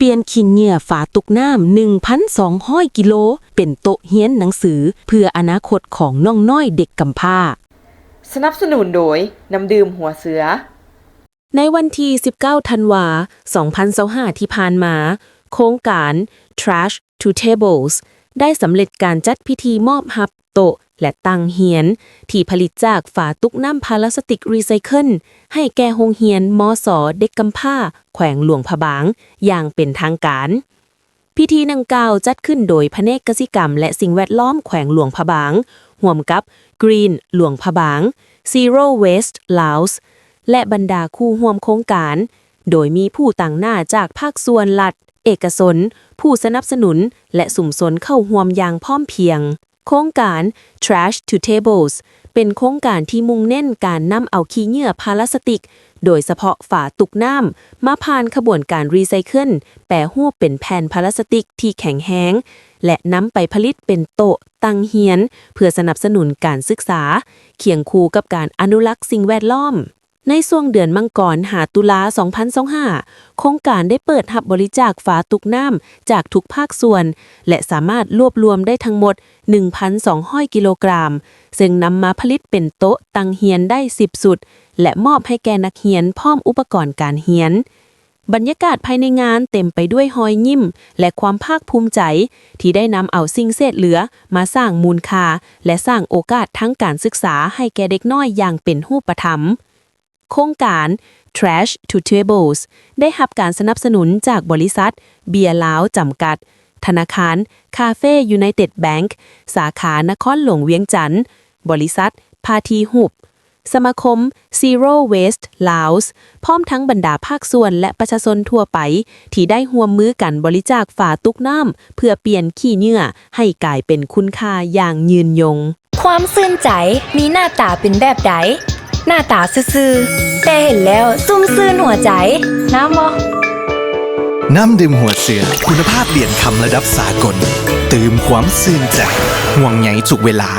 ປ່ຽນຂີ້ເຫຍື້ອຝາຕຸກນ້ຳ ໜຶ່ງພັນສອງຮ້ອຍ ກິໂລ ເປັນໂຕະຮຽນໜັງສື ເພື່ອອະນາຄົດຂອງນ້ອງນ້ອຍເດັກກຳພ້າ. ສະໜັບສະໜູນໂດຍ ນ້ຳດື່ມຫົວເສືອ. ໃນວັນທີ ສິບເກົ້າ ທັນວາ ສອງພັນຊາວຫ້າ ທີ່ຜ່ານມາ, ໂຄງການ Trash to Tables ໄດ້ສຳເລັດການຈັດພິທີມອບຮັບໂຕະ ແລະ ຕັ່ງຮຽນ ທີ່ຜະລິດຈາກຝາຕຸກນ້ຳພາລາສຕິກຣີໄຊເຄິນ ໃຫ້ແກ່ໂຮງຮຽນ ມສ ເດັກກຳພ້າ ແຂວງຫຼວງພະບາງ ຢ່າງເປັນທາງການ. ພິທີດັ່ງກ່າວຈັດຂຶ້ນໂດຍພະແນກກະສິກຳ ແລະ ສິ່ງແວດລ້ອມແຂວງຫຼວງພະບາງ, ຮ່ວມກັບ Green ຫຼວງພະບາງ, Zero Waste Laos ແລະ ບັນດາຄູ່ຮ່ວມໂຄງການ, ໂດຍມີຜູ້ຕາງໜ້າຈາກພາກສ່ວນລັດ, ເອກະຊົນ, ຜູ້ສະໜັບສະໜູນ ແລະ ຊຸມຊົນເຂົ້າຮ່ວມຢ່າງພ້ອມພຽງ. ໂຄງການ Trash to Tables ເປັນໂຄງການທີ່ມຸ່ງເນັ້ນການນຳເອົາຂີ້ເຫຍື້ອພາລາສຕິກ, ໂດຍສະເພາະຝາຕຸກນ້ຳ, ມາຜ່ານຂະບວນການຣີໄຊເຄິນ, ແປຮູບເປັນແຜ່ນພາລາສຕິກທີ່ແຂງແຮງ ແລະ ນຳໄປຜະລິດເປັນໂຕະ, ຕັ່ງຮຽນ ເພື່ອສະໜັບສະໜູນການສຶກສາ, ຄຽງຄູ່ກັບການອະນຸລັກສິ່ງແວດລ້ອມ. ໃນຊ່ວງເດືອນມັງກອນ ຫາ ຕຸລາ ສອງພັນຊາວຫ້າ ໂຄງການໄດ້ເປີດຮັບບໍລິຈາກຝາຕຸກນ້ຳຈາກທຸກພາກສ່ວນ ແລະ ສາມາດລວບລວມໄດ້ທັງໝົດ ໜຶ່ງພັນສອງຮ້ອຍ ກິໂລກຣາມ, ເຊິ່ງນຳມາຜະລິດເປັນໂຕະ, ຕັ່ງຮຽນໄດ້ ສິບ ຊຸດ ແລະ ມອບໃຫ້ແກ່ນັກຮຽນພ້ອມອຸປະກອນການຮຽນ. ບັນຍາກາດພາຍໃນງານເຕັມໄປດ້ວຍຮອຍຍິ້ມ ແລະ ຄວາມພາກພູມໃຈ ທີ່ໄດ້ນຳເອົາສິ່ງເສດເຫຼືອມາສ້າງມູນຄ່າ ແລະ ສ້າງໂອກາດທາງການສຶກສາໃຫ້ແກ່ເດັກນ້ອຍຢ່າງເປັນຮູບປະທຳ. ໂຄງການ Trash to Tables ໄດ້ຮັບການສະໜັບສະໜູນຈາກບໍລິສັດ ເບຍລາວ ຈຳກັດ, ທະນາຄານ Cathay United Bank ສາຂານະຄອນຫຼວງວຽງຈັນ, ບໍລິສັດ ພາທີ Group, ສະມາຄົມ Zero Waste Laos ພ້ອມທັງບັນດາພາກສ່ວນ ແລະ ປະຊາຊົນທົ່ວໄປ ທີ່ໄດ້ຮ່ວມມືກັນບໍລິຈາກຝາຕຸກນ້ຳ ເພື່ອປ່ຽນຂີ້ເຫຍື້ອໃຫ້ກາຍເປັນຄຸນຄ່າຢ່າງຍືນຍົງ. ຄວາມຊື່ນໃຈມີໜ້າຕາເປັນແບບໃດ? ໜ້າຕາຊື່ໆ ແຕ່ເຫັນແລ້ວຊຸ່ມຊື່ນຫົວໃຈ. ນ້ຳບໍ່? ນ້ຳດື່ມຫົວເສືອ ຄຸນນະພາບຫຼຽນຄຳລະດັບສາກົນ ຕື່ມຄວາມຊື່ນໃຈ ຫ່ວງໃຍທຸກເວລາ.